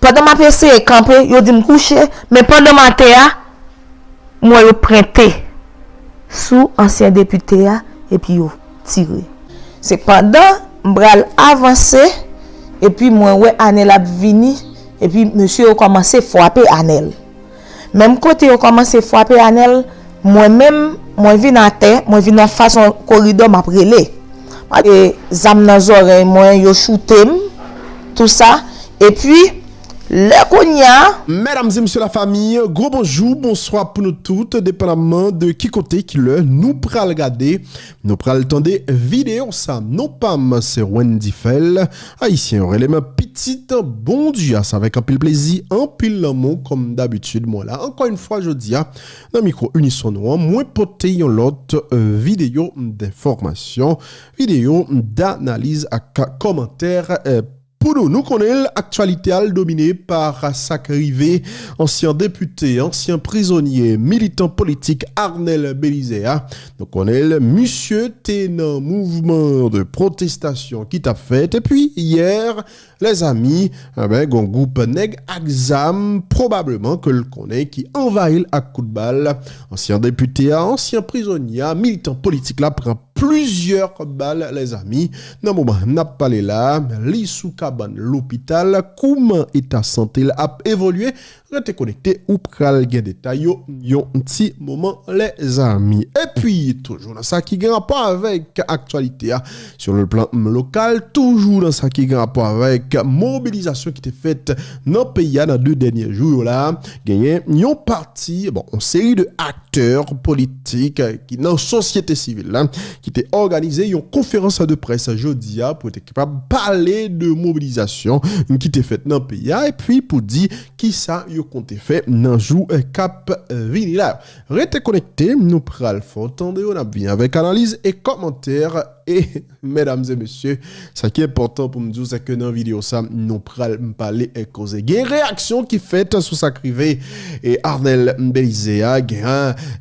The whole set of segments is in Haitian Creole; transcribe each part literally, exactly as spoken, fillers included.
Pandan m ap eseye kanpe, yo di m kouche, men pandan m atè a, m wè yo prente sou ansyen depite a, epi yo tire. Se pandan m pral avanse, epi mwen wè Anèl ap vini, epi mesye yo kòmanse frape Anèl. Menm kote yo kòmanse frape Anèl, mwen menm, mwen vin atè, mwen vin anfas yon koridò, m ap rele. E zam nan zòrèy mwen, yo choute m, tou sa. Epi, lè kounye a, Medam e mesye lafanmi, gwo bonjou, bonswa pou nou tout, depandaman de ki kote, ki lè nou pral gade, nou pral tande videyo sa. Non pa m se Wendy Fèl, Ayisyen yo rele m pitit Bondye a. Se avèk anpil plezi, anpil lanmou, kòm dabitid, mwen la ankò yon fwa jodi a nan mikwo Unison nou an, mwen pote yon lòt euh, videyo denfòmasyon, videyo danaliz ak kòmantè euh, pou nou. Nou konnen l, aktyalite a l domine pa sa k rive ansyen depite, ansyen prizonye, militan politik Arnel Belizaire a. Nou konnen l, misye te nan mouvman de pwotestasyon ki t ap fèt. Epi yè, lèzami, enben, gon gwoup nèg ak zam, pwobableman ke l konnen, ki anvayi l ak kout bal. Ansyen depite a, ansyen prizonye a, militan politik la pran plizyè bal, lèzami. Nan moman n ap pale la, li sou kabann lopital. Kouman eta sante l ap evolye? Rete konekte, ou pral gen detay yo yon ti moman, lèzami. Epi, toujou nan sa ki gen rapò avèk aktyalite a, sur le plan lokal, toujou nan sa ki gen rapò avèk mobilizasyon ki te fèt nan peyi a nan de dènye jou yo la, genyen yon pati, bon, yon seri de aktè politik euh, ki nan sosyete sivil la, ki te òganize yon konferans de près jodi a pou te kapab pale de mobilizasyon ki te fèt nan peyi a, epi pou di kisa yo konte fè nan jou euh, k ap euh, vini la. Rete konekte, nou pral fè w tande yo, n ap vini avèk analiz e kòmantè e medam e mesye, sa ki enpòtan pou m di w, se ke nan videyo sa, nou pral pale e koze. Gen reyaksyon ki fèt sou sa k rive e Arnel Belizaire a, gen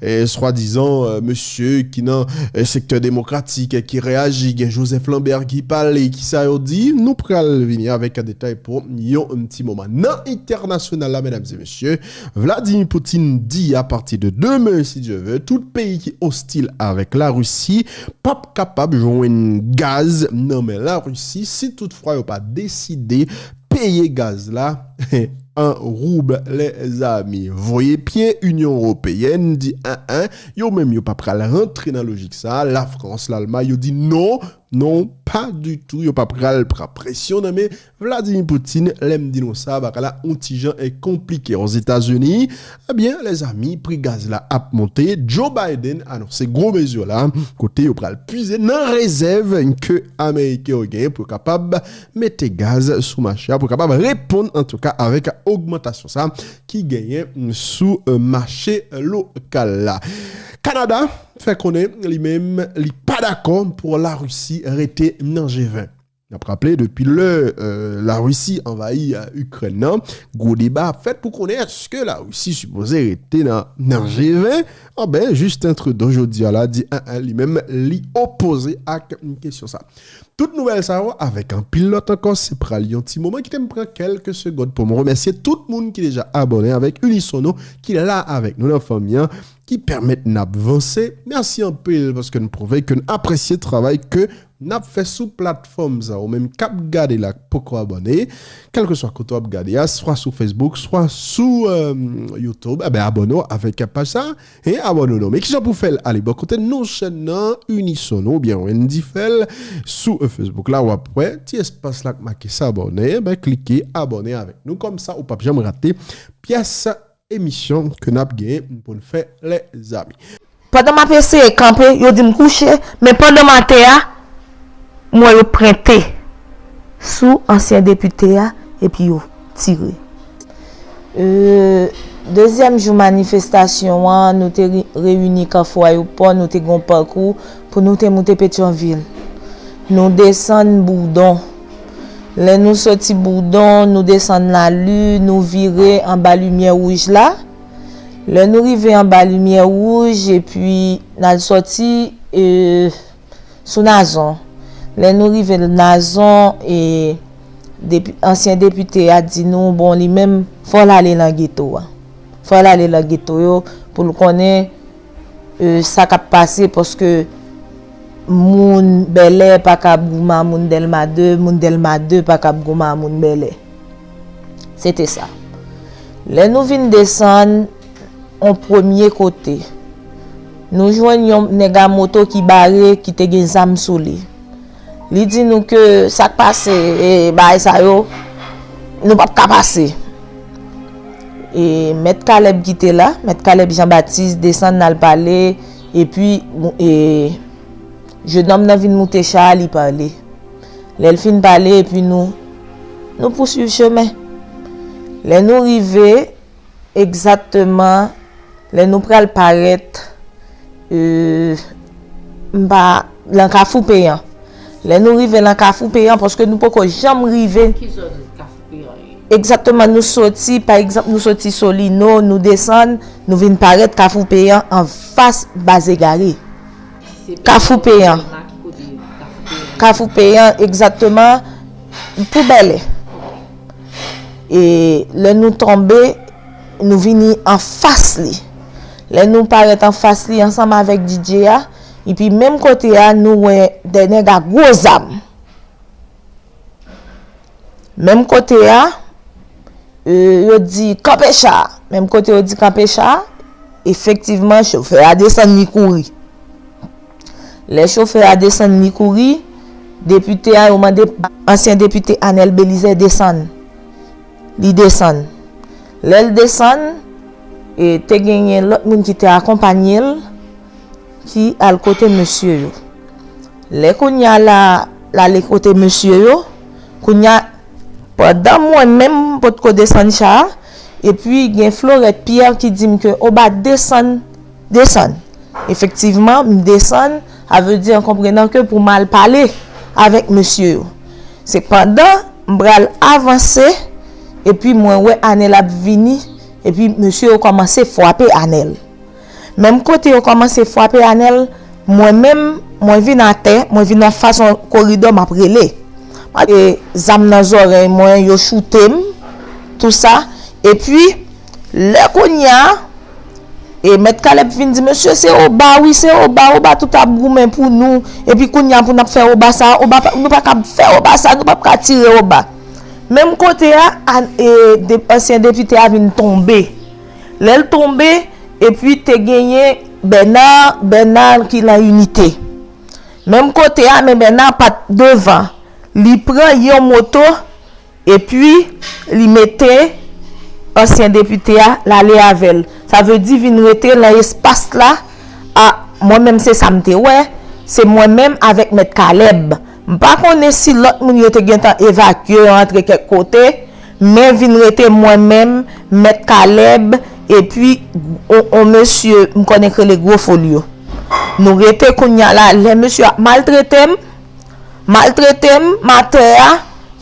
e, swadizan e, mesye ki nan e, sektè demokratik e, ki reyaji, gen Joseph Lambert ki pale, kisa yo di, nou pral vini avèk detay pou yon ti moman. Nan entènasyonal la, medam e mesye, Vladimir Putin di apati de demen, si Dye vle, tout peyi ki ostil avèk Larisi p ap kapab jwenn gaz nan men Larisi si toutfwa yo pa deside peye gaz la an roub, lèzami. Voye pye, Inyon Ewopeyèn di an an, yo menm yo pa pral rantre nan lojik sa. Lafrans, Lalmay, yo di non, non, pa ditou, yo pa pral pran presyon nan men Vladimir Putin. Lè m di nou sa, bagay la yon ti jan e konplike. Ozetazini, ebyen, lèzami, pri gaz la ap monte. Joe Biden anonse gwo mezi la, kote yo pral puize nan rezèv ke Ameriken yo genyen pou yo kapab mete gaz sou mache a, pou yo kapab reponn, antouka, avèk ogmantasyon sa ki genyen sou e, mache lokal la. Kanada fè konnen li menm li pa dakò pou Larisi rete nan G ven. N ap raple, depi lè euh, Larisi anvayi euh, Ikrèn nan, gwo deba ap fèt pou konnen èske Larisi sipoze rete nan, nan G ven. Anben, Justin Trudeau jodi a la di an an, li menm li opoze ak kesyon sa. Tout nouvèl sa yo avèk anpil lòt ankò, se pral yon ti moman. Kite m pran kèlke segond pou m remèsye tout moun ki deja abòne avèk Unisono, ki la avèk nou nan fanmi an, ki pèmèt n ap vanse. Mèsi anpil paske n pwouve ke n apresye travay ke n ap fè sou platfòm sa. Ou menm k ap gade la, k poko abòne, kèlkeswa kote w ap gade a, swa sou Facebook, swa sou euh, YouTube, enben abòne w avèk paj sa e abòne w non. Men kijan pou fè l? Ale bò kote non chèn nan, Unisono oubyen Wendy fè l sou euh, Facebook la, w ap wè ti espas la k make s'abonner, enben klike abòne avèk nou, kòmsa ou p ap janm rate pyès emisyon ke n ap genyen pou n fè, lèzami. Pandan m ap eseye kanpe, yo di m kouche, men pandan m atè a, m wè yo prente sou ansyen depite a, epi yo tire. Euh, dezyèm jou manifestasyon an, nou te ri- reyini Kafou Ayewopò, nou te gen yon pakou pou nou te moute Petyonvil. Nou desann Boudon. Lè nou soti Boudon, nou desann Lali, nou vire anba limyè wouj la. Lè nou rive anba limyè wouj, epi n al soti e, sou Nazon. Lè nou rive Nazon, e, depi, ansyen depite a di nou, bon, li menm, fò l ale nan geto a. Fò l ale nan geto yo pou l konnen, e, sa k ap pase, paske moun Bèlè pa ka ap goumen a moun Dèlma de, moun Dèlma de pa ka ap goumen a moun Bèlè. Se te sa. Lè nou vin desann yon premye kote, nou jwenn yon nèg a moto ki bare, ki te gen zam sou li. Li di nou ke sa k pase, e, bagay sa yo, nou p ap ka pase. E, Mèt Caleb ki te la, Mèt Caleb Jean Baptiste desann al pale, epi, e, jenòm nan vin moute cha a, li pale. Lè l fin pale, epi nou, nou pouswiv chemen. Lè nou rive, egzakteman, lè nou pral parèt, e, m pa, nan Kafou Peyan. Lè nou rive nan Kafou Peyan, paske nou poko janm rive. Ki zòn Kafou Peyan ye? Egzakteman, nou soti, pa egzanp, nou soti Solino, nou desann, nou vin parèt Kafou Peyan anfas Bazegare. Kafou Peyan. Kafou Peyan, egzakteman, pou Bèlè. E lè nou tonbe, nou vini anfas li. Lè nou parèt anfas li ansanm avèk D J a, epi menm kote a, nou wè de nèg a gwo zam. Menm kote a, e, yo di, "Kanpe cha a." Menm kote yo di, "Kanpe cha a," efektivman, chofè a desann, li kouri. Lè chofè a desann, li kouri, depite a, yo mande ansyen depite Anèl Belizaire desann. Li desann. Lè l desann, e, te genyen lòt moun ki te akonpanye l, ki al kote mesye yo. Lè kounye a la, l ale kote mesye yo, kounye a, pandan mwen menm m potko desann cha a, epi gen Florette Pierre ki di m ke, "Oba, desann, desann." Efektivman, m desann, sa vle di an konprenan ke pou m al pale avèk mesye yo. Se pandan m pral avanse, epi mwen wè Anèl ap vini, epi mesye yo kòmanse frape Anèl. Menm kote yo kòmanse frape Anèl, mwen menm, mwen vin atè, mwen vin anfas yon koridò, m ap rele. E zam nan zòrèy mwen, yo choute m, tou sa. Epi, lè kounye a, e Mèt Caleb vin di, "Mesye, se Oba, wi, se Oba, Oba tout ap goumen pou nou. Epi kounye a pou n ap fè Oba sa, Oba pa, nou pa ka fè Oba sa, nou p ap ka tire Oba." Menm kote a, a, e, de, ansyen depite a vin tonbe. Lè l tonbe, epi te genyen Bèna, Bèna ki nan Inite. Menm kote a, men Bèna pa t devan. Li pran yon moto, epi li mete ansyen depite a, l ale avè l. Sa vle di vin rete nan espas la, a, mwen menm se sa m te wè, se mwen menm avèk Mèt Caleb. M pa konnen si lòt moun yo te gentan evakye yo antre kèk kote, men vin rete mwen menm, Mèt Caleb, epi on, on mesye m konnen k rele Gwo Folyo. Nou rete kounye a la, lè mesye ap maltrete m, maltrete m, m atè a,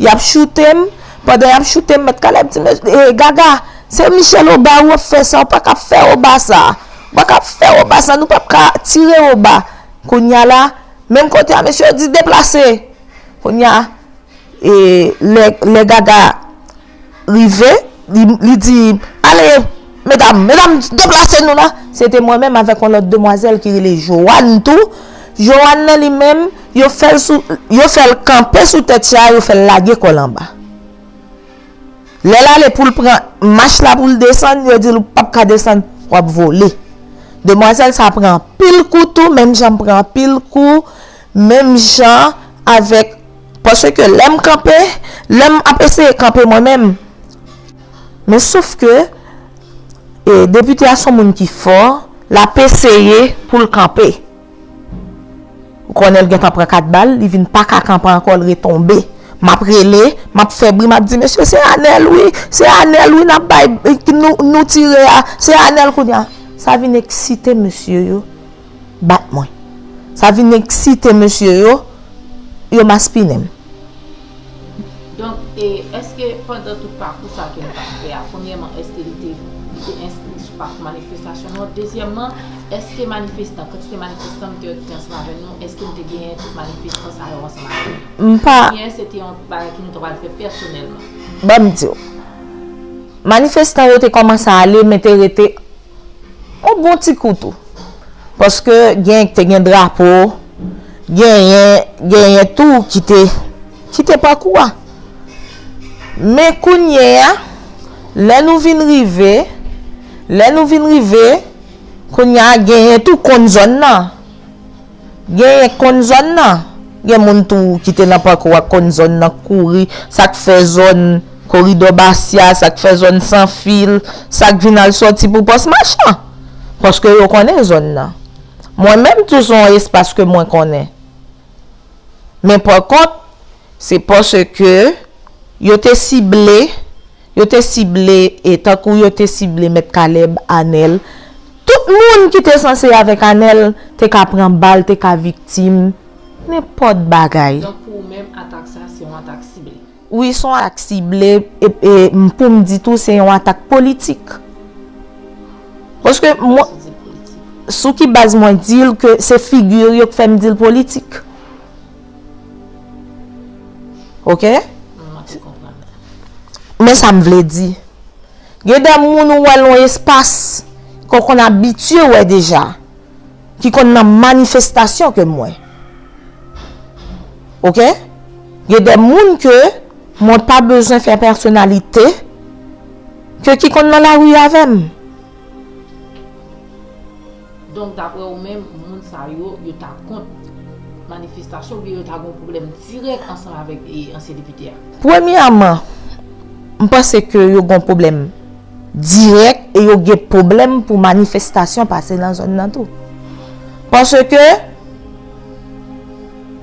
y ap choute m, pandan y ap choute m, Mèt Caleb di, "Mes-, e, Gaga, se Michel Oba ou ap fè sa, ou pa ka ap fè Oba sa, ou pa ka ap fè Oba sa, nou p ap ka tire Oba." Kounye a la, menm kote a, mesye yo di, "Deplase." Kounye a, e lè, lè Gaga rive, li, li di, "Ale, medam, medam, deplase nou la." Se te mwen menm avèk yon lòt demwazèl ki rele Joanne tou. Joanne nan li menm, yo fè l sou, yo fè l kanpe sou tèt cha a, yo fè l lage kò l anba. Lè l ale pou l pran mach la pou l desann, yo di l, "Ou p ap ka desann, w ap vole." Demwazèl sa pran anpil kou tou, menm jan m pran anpil kou, menm jan avèk, paske lè m kanpe, lè m ap eseye kanpe mwen menm. Men sof ke, e, depite a se yon moun ki fò, l ap eseye pou l kanpe. Ou konnen l gentan pran kat bal, li vin pa ka kanpe ankò, l retonbe. M ap rele, m ap fè bri, m ap di, "Mesye, se Anèl wi, se Anèl wi, n ap bay, nou, nou tire a, se Anèl kounye a." Sa vin eksite mesye yo bat mwen. Sa vin eksite mesye yo, yo maspinen m. Donk, e èske pandan tout pakou sa ke nou t ap fè a, premyèman, èske li te, li te enskri sou pakou manifestasyon nou? Dezyèmman, èske manifestan, kantite manifestan m te wè ki te ansanm avè nou, èske m te genyen tout manifestan sa yo ansanm avè nou? M pa. Oubyen se te yon bagay ke nou te pral fè pèsonèlman? Ban m di w. Manifestan yo te kòmanse ale, men te rete yon bon ti kou tou. Paske gen, te gen drapo, genyen, genyen tou ki te, ki te pran kou a. Men kounye a, lè nou vin rive, lè nou vin rive, kounye a genyen tou konn zòn nan. Genyen konn zòn nan. Gen moun tou ki te nan pakou a konn zòn nan, kouri, sa k fè zòn Koridò Basya, sa k fè zòn San Fil, sa k vin al sòti pou Pòs Machan. Paske yo konnen zòn nan. Mwen menm tou se yon espas ke mwen konnen. Men pa kont, se paske yo te sible, yo te sible, e tankou yo te sible Mèt Caleb, Anèl. Tout moun ki te sanse avèk Anèl te ka pran bal, te ka viktim nenpòt bagay. Donk, pou ou menm, atak sa, se yon atak sible? Wi, se yon atak sible, e, e, m, pou m di tou, se yon atak politik. Paske mwen, sou ki baz mwen di l ke se figi yo k fè m di l politik? Oke? Mwen te konprann. Men sa m vle di. Gen de moun ou wè l yon espas ke w konn abitye wè deja, ki konn nan manifestasyon ke mwen. Oke? Gen de moun ke mwen pa bezwen fè pèsonalite, ke ki konn nan lari avè m. Donk, daprè ou menm, moun sa yo, yo ta kont manifestasyon oubyen yo ta gen yon pwoblèm dirèk ansanm avèk, e, ansyen depite a? Premyèman, m panse ke yo gen yon pwoblèm dirèk e yo gen pwoblèm pou manifestasyon pase nan zòn nan tou. Paske,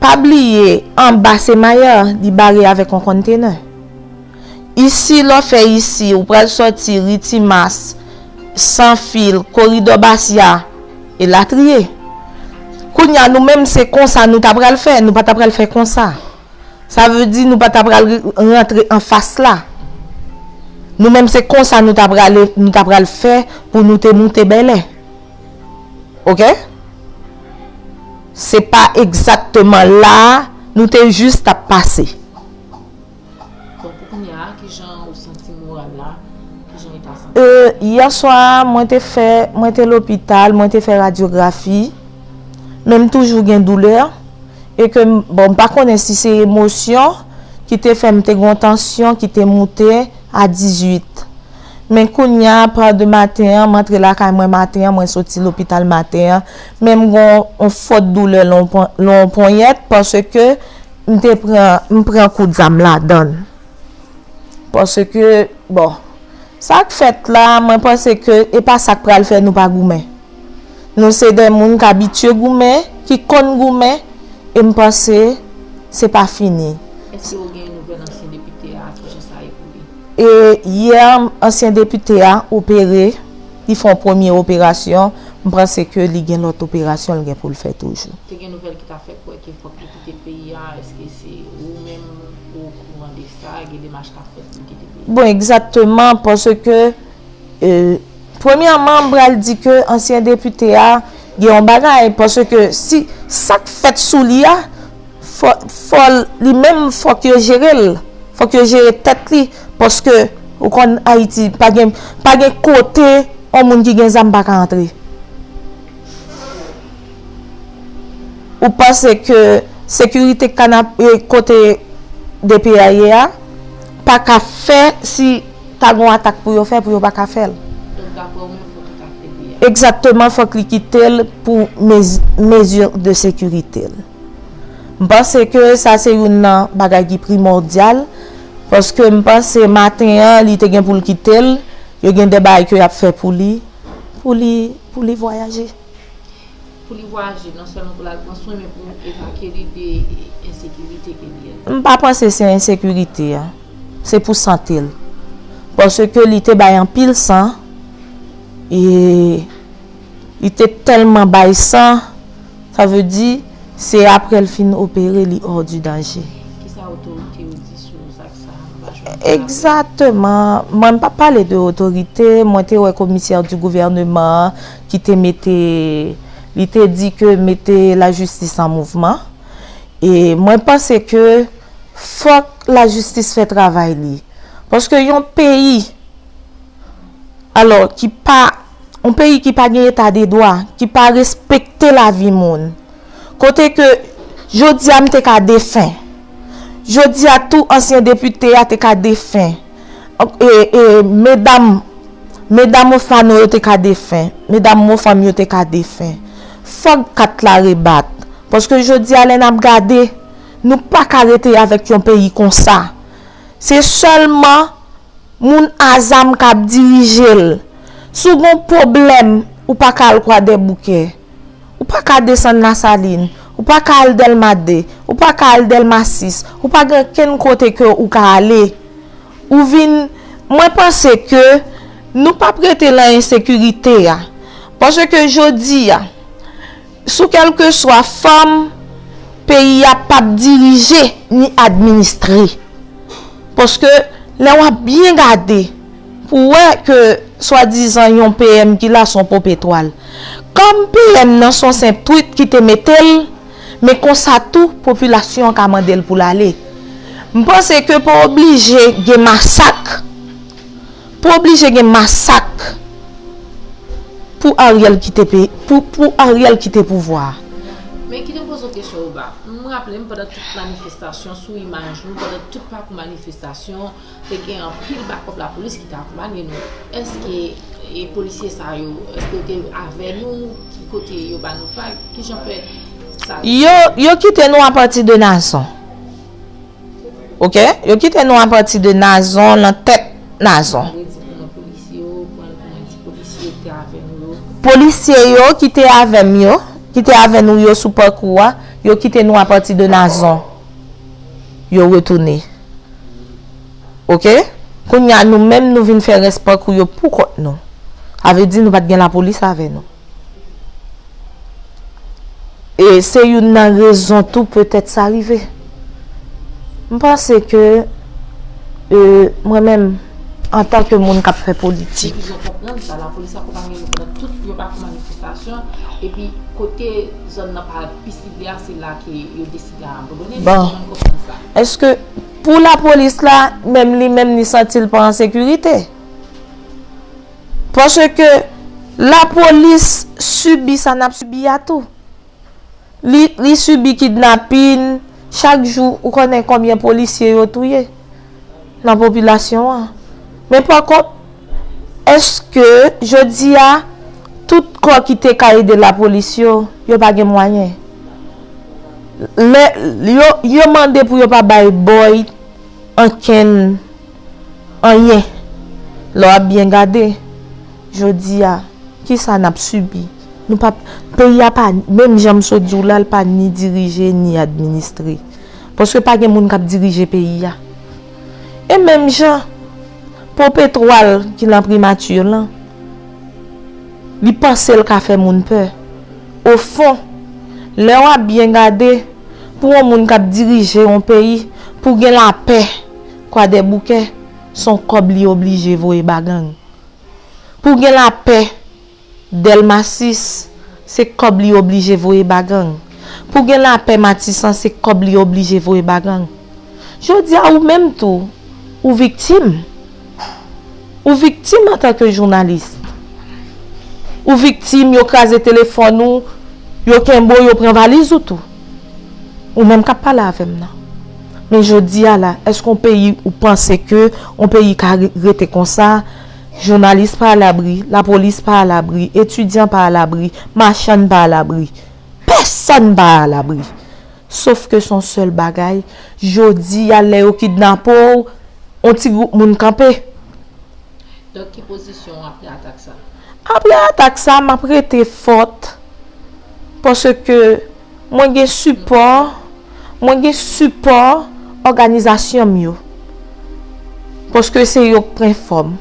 pa bliye, anba se Mayè, li bare avèk yon kontenè. Isi, lè w fè isi, ou pral sòti Ritimas, San Fil, Koridò Basya, elatriye. Kounye a, nou menm, se konsa nou ta pral fè, nou pa ta pral fè konsa. Sa vle di nou pa ta pral re-, rantre anfas la. Nou menm, se konsa nou ta pral, nou ta pral fè pou nou te moute Bèlè. Oke? Se pa egzakteman la a, nou te jis t ap pase. Donk, pou kounye a, kijan ou santi moral la? Kijan eta sante? E, yè swa, mwen te fè, mwen te lopital, mwen te fè radyografi, men m toujou gen doulè, e ke m, bon, m pa konnen si se emosyon ki te fè m te gen yon tansyon ki te moute a dizuit. Men kounye a, pa de maten an, m antre lakay mwen maten an, mwen soti lopital maten an, men m gen yon fòt doulè nan yon pon-, nan yon ponyèt, paske m te pran, m pran kout zam ladan l. Paske, bon, sa k fèt la, mwen panse ke e pa sa k pral fè nou pa goumen. Nou se de moun k abitye goumen, ki konn goumen, e m panse se pa fini. Èske ou gen nouvèl ansyen depite a, kijan sa ye pou li? E yè, ansyen depite a opere, li fè yon premye operasyon, m panse ke li gen lòt operasyon l gen pou l fè toujou. Te gen nouvèl ki ta fè kwè ke fòk li kite peyi a, èske se ou menm ou okouran de sa, gen demach k ap fèt pou l kite peyi a? Bon, egzakteman, paske, e, premyèman, m pral di ke ansyen depite a gen yon bagay, paske si sa k fèt sou li a, fò, fò l, li menm, fòk yo jere l, fòk yo jere tèt li, paske ou konn Ayiti, pa gen, pa gen kote yon moun ki gen zam pa ka antre. Ou panse ke sekirite kanap-, e, kote D P A ye a pa ka fè, si ta gon atak pou yo fè, pou yo pa ka fè l? Donk, daprè ou menm, fòk li ta kite peyi a? Egzakteman, fòk li kite l pou mezi-, mezi de sekirite l. M panse ke sa se youn nan bagay ki primòdyal, paske m panse maten an, li te gen pou l kite l, yo gen de bagay ke y ap fè pou li, pou li, pou li vwayaje. Pou li vwayaje, non sèlman pou l al pran swen, men pou evakye li de ensekirite ke li ye. M pa panse se ensekirite a. Se pou sante l. Paske li te bay anpil san, e li te tèlman bay san, sa vle di, se apre l fin opere, li hors du danger. Kisa otorite yo di sou zak sa? Egzakteman. Mwen, m p ap pale de otorite. Mwen te wè komisè di gouvèneman an ki te mete, li te di ke mete lajistis an mouvman. E mwen panse ke fòk lajistis fè travay li. Paske yon peyi, alò, ki pa, yon peyi ki pa gen eta de dwa, ki pa respekte lavi moun. Kote ke jodi a m te ka defen. Jodi a tou ansyen depite a te ka defen. E, e medam, medam Ofano yo te ka defen. Medam Mofanm yo te ka defen. Fòk kat la rebat. Paske jodi a lè n ap gade, nou pa ka rete avèk yon peyi konsa. Se sèlman moun a zam k ap dirije l. Si w gen yon pwoblèm, ou pa ka al Kwadèboukè. Ou pa ka desann Lasalin. Ou pa ka al Dèlma de. Ou pa ka al Dèlma sis. Ou pa gen okenn kote ke ou ka ale. Ou vin, mwen panse ke nou p ap rete nan ensekirite a. Paske jodi a, sou kèlkeswa fòm, peyi a p ap dirije ni administre. Paske lè w ap byen gade, pou w wè ke swadizan yon P M ki la se yon popetwal. Kòm P M nan se yon senp twit ki te mete l, men konsa tou popilasyon an ka mande l pou l ale. M panse ke pa oblije gen masak. Pa oblije gen masak pou Ariel kite pe, pou, pou Ariel kite pouvwa a. Men kite m poze w kesyon, Oba. M raple m pandan tout manifestasyon, sou imaj nou, pandan tout pakou manifestasyon, te gen anpil bakòp lapolis ki te akonpanye nou. Èske e polisye sa yo, èske yo te avè nou? Ki kote yo ba nou vag? Kijan fè sa? Yo, yo kite nou apati de Nazon. Oke? Yo kite nou apati de Nazon, nan tèt Nazon. Polisye yo ki te avè m yo, ki te avè nou yo sou pakou a, yo kite nou apati de Nazon. Yo retounen. Oke? Kounye a nou menm nou vin fè rès pakou yo pou kont nou. Sa vle di nou pa t gen lapolis avè nou. E se youn nan rezon tou petèt sa rive. M panse ke, e, mwen menm, antanke moun k ap fè politik, Jan konprann sa, lapolis akonpanye nou pandan tout yon pakou manifestasyon, epi kote zòn nan pa pi sible a, se la ke yo deside abandone. Bon. Jan konprann sa. Èske pou lapolis la, menm li menm li santi l pa an sekirite? Paske lapolis sibi sa n ap sibi a tou. Li, li sibi kidnapin, chak jou ou konnen konbyen polisye yo touye nan popilasyon an. Men pa kont, èske jodi a tout kò ki te ka ede lapolis yo, yo pa gen mwayen? Lè yo, yo mande pou yo pa bay Boy ankenn anyen. Lè w ap byen gade, jodi a, kisa n ap sibi? Nou pa, peyi a pa, menm jan m sot di w la, l pa ni dirije, ni administre. Paske pa gen moun k ap dirije peyi a. E menm jan, Popetwal ki nan primati lan, li panse l ka fè moun pè. Ofon, lè w ap byen gade, pou yon moun k ap dirije yon peyi, pou gen lapè Kwadèboukè, se yon kòb li oblije voye ba gang. Pou gen lapè Dèlma sis, se kòb li oblije voye ba gang. Pou gen lapè Matisan, se kòb li oblije voye ba gang. Jodi a, ou menm tou, ou viktim. Ou viktim antanke jounalis. Ou viktim, yo kraze telefòn ou, yo kenbe w, yo pran valiz ou tou. Ou menm k ap pale avè m nan. Men jodi a la, èske yon peyi, ou panse ke yon peyi ka re-, rete konsa? Jounalis pa alabri, lapolis pa alabri, etidyan pa alabri, machann pa alabri. Pèsonn pa alabri. Sof ke se yon sèl bagay, jodi a lè yo kidnape w, yon ti gwoup moun kanpe. Donk, ki pozisyon w apre atak sa? Apre atak sa, m ap rete fòt, paske mwen gen sipò, mwen gen sipò òganizasyon m yo. Paske se yo k pran fòm.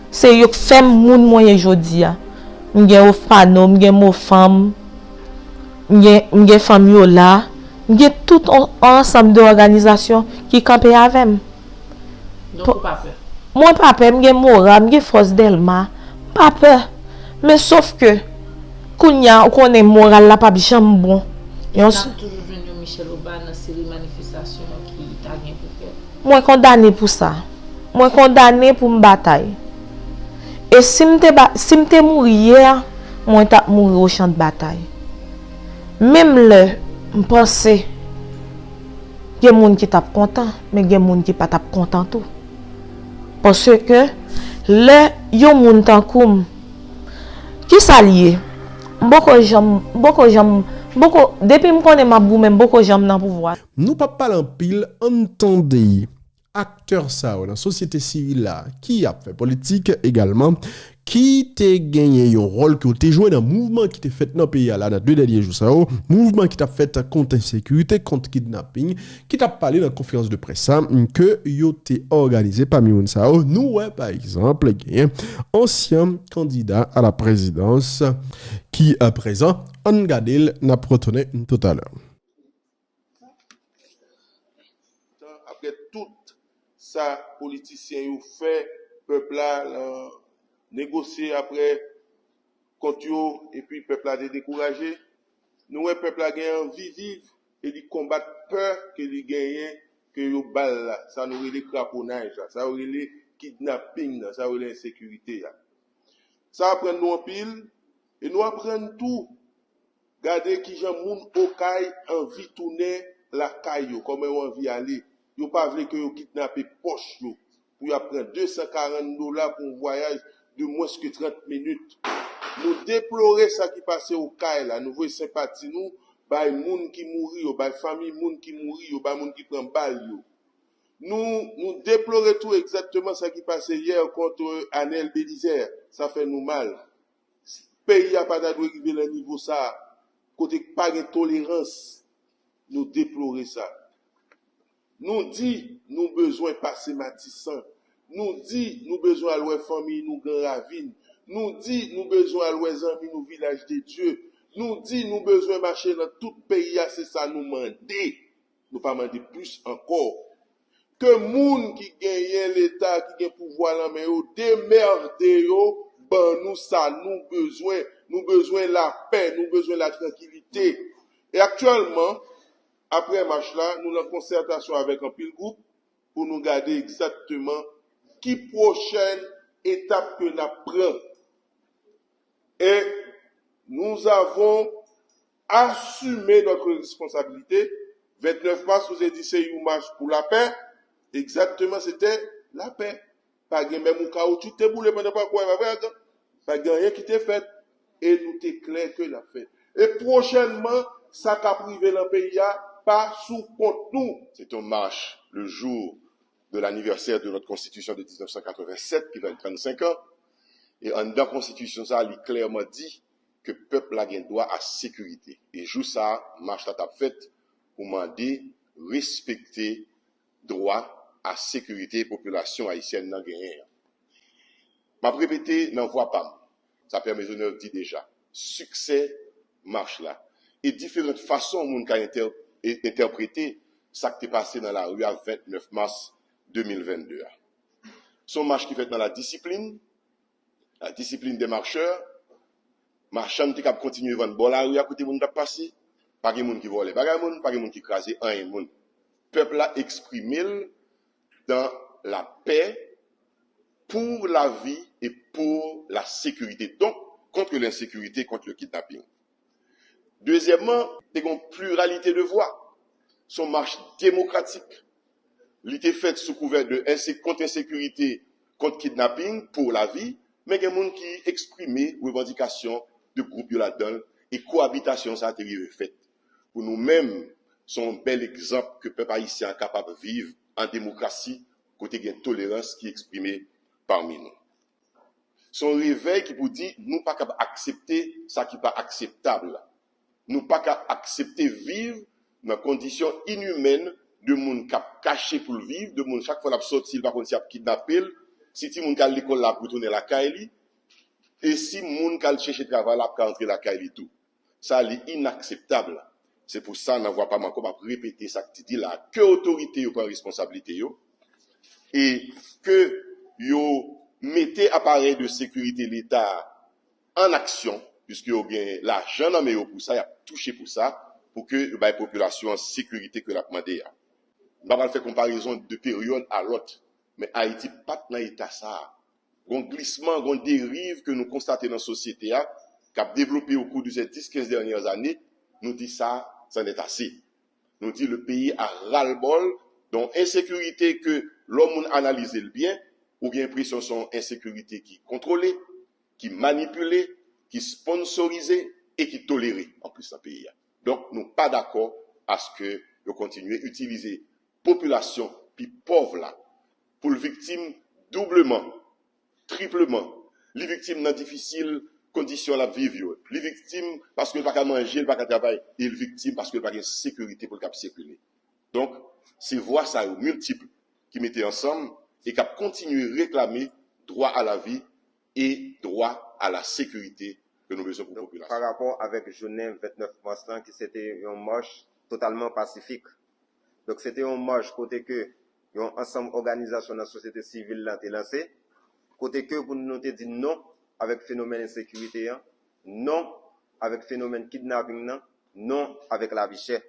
Se yo k fè m moun mwen ye jodi a. M gen Ofano, m gen Mofanm, m gen, m gen Fanm Yola, m gen tout on, on ansanm de òganizasyon ki kanpe avè m. Donk ou pa pè. Mwen pa pè, m gen moral, m gen fòs Dèlma. M pa pè. Men sof ke, kounye a, ou konnen moral la p ap janm bon. Yon s- N ap toujou jwenn yon Michèle Obama nan seri manifestasyon ki ta gen pou fèt. Mwen kondane pou sa. Mwen kondane pou m batay. E si m te ba, si m te mouri yè, mwen t ap mouri o chan de batay. Menm lè m panse gen moun ki t ap kontan, men gen moun ki pa t ap kontan tou. Paske lè yon moun tankou m, kisa l ye? M poko janm, m poko janm, m poko, depi m konnen m ap goumen, m poko janm nan pouvwa. Nou p ap pale anpil, ann tande aktè sa yo nan sosyete sivil la ki ap fè politik egalman, ki te genyen yon wòl ke yo te jwe nan mouvman ki te fèt nan peyi a la nan de dènye jou sa yo, mouvman ki t ap fèt kont ensekirite, kont kidnaping, ki t ap pale nan konferans de près sa ke yo te òganize. Pami moun sa yo, nou wè pa egzanp genyen ansyen kandida a la prezidans ki, euh, prezan. Ann gade l, n ap retounen toutalè. Tan apre tout sa politisyen yo fè, pèp la, lan negosye apre kont yo, epi pèp la te dekouraje. Nou wè pèp la gen anvi viv e li konbat pè ke li genyen, ke yo ba l la, sa nou rele kraponaj la, sa yo rele kidnaping nan, sa yo rele ensekirite a. Sa aprann nou anpil, e nou aprann tou gade kijan moun Okay anvi tounen lakay yo, kòman yo anvi ale. Yo pa vle ke yo kidnape pòch yo pou y ap pran de san karant dola pou yon vwayaj de mwens ke trant minit. Nou deplore sa ki pase Okay la, nou voye senpati nou bay moun ki mouri yo, bay fanmi moun ki mouri yo, bay moun ki pran bal yo. Nou, nou deplore tou egzakteman sa ki pase yè kont Anel Belizaire. Sa fè nou mal. Peyi a pa ta dwe rive nan nivo sa a, kote pa gen tolerans. Nou deplore sa. Nou di nou bezwen pase Matisan. Nou di nou bezwen al wè fanmi nou Gran Ravin. Nou di nou bezwen al wè zanmi nou Vilaj de Dye. Nou di nou bezwen mache nan tout peyi a, se sa nou mande. Nou pa mande plis ankò. Ke moun ki genyen Leta, ki gen pouvwa lan men yo, demède yo, ban nou sa nou bezwen. Nou bezwen lapè, nou bezwen latrankilite. E aktyèlman, apre mach la, nou lan konsètasyon avèk anpil gwoup pou nou gade egzakteman ki pwochèn etap ke n ap pran. Et nous avons assumé notre responsabilité. Vennèf mas, nou te di se yon mach pou lapè. Egzakteman, se te lapè. Pa gen menm yon kawoutchou ki te boule pandan pakou a, pa vre, agan? Pa gen anyen ki te fèt. E nou te klè ke l ap fèt. E pwochènman, sa k ap rive nan peyi a, pa sou kont nou. C'est une marche le jour de l'anniversaire de notre constitution de dix-neuf cent quatre-vingt-sept, ki fè trannsenk an. E anndan konstitisyon sa, li klèman di ke pèp la gen dwa a sekirite. E jou sa a, mach la t ap fèt pou mande respekte dwa a sekirite popilasyon ayisyèn nan genyen an. M ap repete nan vwa pa m, sa Pè Maisonneuve di deja, siksè mach la e diferan fason moun ka entè-, e-, entèprete sa k te pase nan lari a vennèf mas de mil vennde a. Se yon mach ki fèt nan ladisiplin, la discipline des marcheurs. Machann te kab kontinye vann bò lari a kote moun t ap pase. Pa gen moun ki vòlè bagay moun, pa gen moun ki kraze anyen moun. Pèp la eksprime l dans la paix, pour la vie et pour la sécurité. Donc, contre l'insécurité, contre le kidnapping. Dezyèmman, te gen yon pluralité de voix. Se yon mach demokratik. Li te fèt sou kouvè de ense-, kont ensekirite, kont kidnaping, pour la vie, men gen moun ki eksprime revandikasyon de gwoup yo ladan l, e koabitasyon sa a te rive fèt. Pou nou menm, se yon bèl egzanp ke pèp ayisyen an kapab viv an demokrasi, kote gen tolerans ki eksprime pami nou. Se yon revèy ki pou di nou pa kab aksepte sa ki pa akseptab. Nou pa ka aksepte viv nan kondisyon inimèn de moun k ap kache pou l viv, de moun chak fwa l ap sòti, l pa konn si y ap kidnape l, si timoun k al lekòl la ap retounen lakay li, e si moun k al chèche travay la ap ka rantre lakay li tou. Sa li inakseptab. Se pou sa, nan vwa pa m ankò, m ap repete sa k te di la, ke otorite yo pran responsablite yo, e ke yo mete aparèy de sekirite Leta an aksyon, piske yo gen lajan nan men yo pou sa, y ap touche pou sa, pou ke yo bay popilasyon an sekirite ke l ap mande a. M pa pral fè konparezon de peryòd a lòt, men Ayiti pa t nan eta sa a. Gon glisman, gon deriv ke nou konstate nan sosyete a, k ap devlope au cours de ces dix, quinze dernières années, nou di sa, c'en est assez. Nou di le pays a ras-le-bol, donk ensekirite ke lè moun analize l byen, ou gen enpresyon se yon ensekirite ki kontwole, ki manipile, ki sponsorize e ki tolere anplis nan peyi a. Donk, nou pa dakò aske yo kontinye itilize popilasyon pi pòv la pou l viktim doubleman, tripleman. Li viktim nan difisil kondisyon l ap viv yo. Li viktim paske l pa ka manje, l pa ka travay, e l viktim paske l pa gen sekirite pou l kab sikile. Donk, se vwa sa yo miltip ki mete ansanm e k ap kontinye reklame dwa a la vi e dwa a la sekirite ke nou bezwen pou popilasyon. Pa rapò avèk jounen vennèf mas lan, ki se te yon mach totalman pasifik. Donk, se te yon mach kote ke yon ansanm òganizasyon nan sosyete sivil la te lanse, kote ke pou nou te di non avèk fenomèn ensekirite an, non avèk fenomèn kidnaping nan, non avèk lavi chè.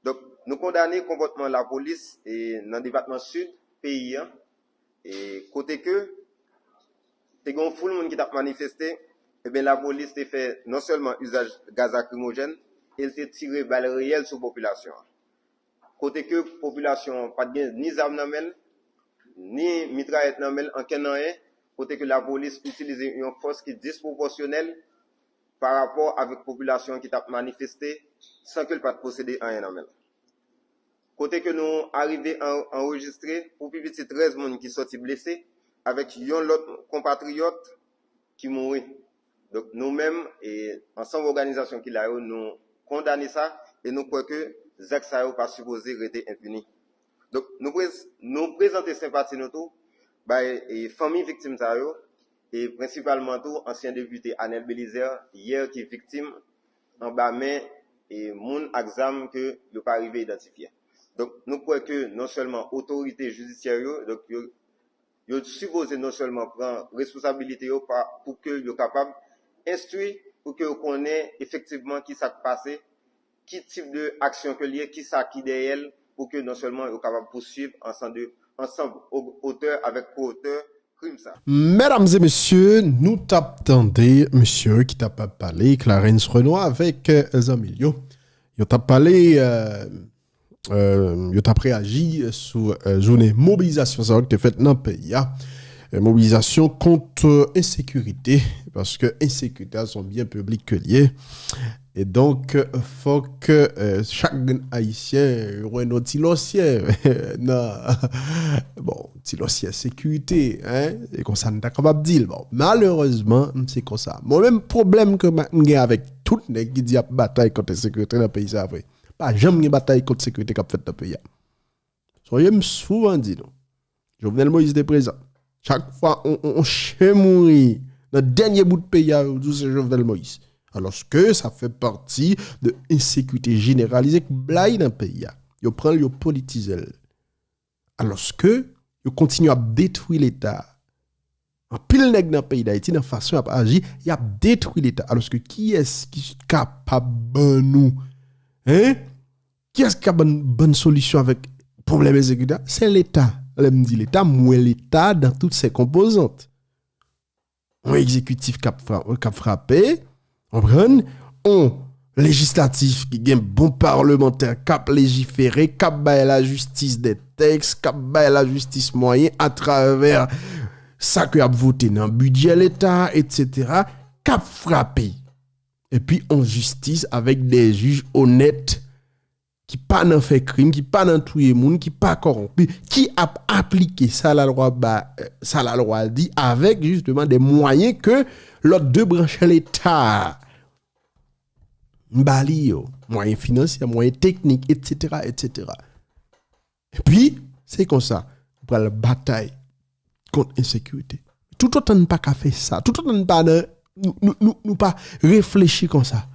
Donk, nou kondane konpòtman lapolis e nan depatman sid peyi an, e kote ke te gen yon foul moun ki t ap manifeste, ebyen, lapolis te fè non sèlman izaj gaz lakrimojèn, e l te tire bal reyèl sou popilasyon an. Kote ke popilasyon an pa t gen ni zam nan men l, ni mitrayèt nan men l, ankenn anyen, kote ke lapolis itilize yon fòs ki dispwopòsyonèl pa rapò avèk popilasyon an ki t ap manifeste san ke l pa t posede anyen nan men l. Kote ke nou arive an-, anrejistre pou pi piti trèz moun ki sòti blese, avèk yon lòt konpatriyòt ki mouri. Donk, nou menm, e ansanm òganizasyon ki la yo, nou kondane sa e nou kwè ke zak sa yo pa sipoze rete enpini. Donk, nou prez-, nou prezante senpati nou tou bay, e, fanmi viktim sa yo, e prensipalman tou ansyen depite Anel Belizaire, yè, ki viktim anba men, e, moun ak zam ke yo pa rive idantifye. Donk, nou kwè ke non sèlman otorite jidisyè yo, donk, yo, yo sipoze non sèlman pran responsabilite yo pa, pou ke yo kapab enstwi, pou ke yo konnen efektivman ki sa k pase, ki tip de aksyon ke l ye, ki sa ki dèyè l, pou ke non sèlman yo kapab pousuiv ansanm de, ansanm o-, otè avèk ko-otè krim sa. Medam e mesye, nou t ap tande mesye ki t ap pale, Clarens Renois avèk, euh, zanmi l yo. Yo t ap pale, euh, euh, yo t ap reyaji sou, euh, jounen mobilizasyon sa yo ki te fèt nan peyi a. Euh, mobilizasyon kont, euh, ensekirite, paske ensekirite a se yon byen piblik ke l ye. E donk, fòk, euh, chak grenn Ayisyen jwenn yon ti lòsyè nan, bon, ti lòsyè sekirite, hein? E konsa n ta kapab di l. Bon, malerezman, se konsa. Mwen menm, pwoblèm ke m, m gen avèk tout nèg ki di y ap batay kont ensekirite nan peyi sa a vre. Pa janm gen batay kont sekirite k ap fèt nan peyi a. Sonje m souvan di nou, Jovenel Moïse te prezan. Chak fwa on, on, on chen mouri nan dènye bout peyi a, yo di w se Jovenel Moïse. Alòske sa fè pati de ensekirite jeneralize k bay nan peyi a. Yo pran l, yo politize l. Alòske yo kontinye ap detwi Leta a. Anpil nèg nan peyi Dayiti, nan fason y ap aji, y ap detwi Leta. Alòske kiyès ki kapab ban nou, hein? Kiyès ki ka ban, ban solisyon avèk pwoblèm ensekirite a? Se Leta. Lè m di Leta, m wè Leta dan tout ses composantes. On egzekitif k ap fra-, k ap frape, konprann? On lejislatif ki gen bon palmantè k ap lejifere, k ap bay lajistis de tèks, k ap bay lajistis mwayen atravè sa ke y ap vote nan bidjè Leta, etsetera, k ap frape. Epi on jistis avèk de jij onèt ki pa nan fè krim, ki pa nan touye moun, ki pa kòwonpi, ki ap aplike sa lalwa ba, sa lalwa di avèk jisteman de mwayen ke lòt de branch Leta a ba li yo, mwayen finansyè, mwayen teknik, etsetera, etsetera. Epi, se konsa, ou pral batay kont ensekirite. Toutotan n pa ka fè sa, toutotan n pa nan, nou, nou, nou, nou pa reflechi konsa,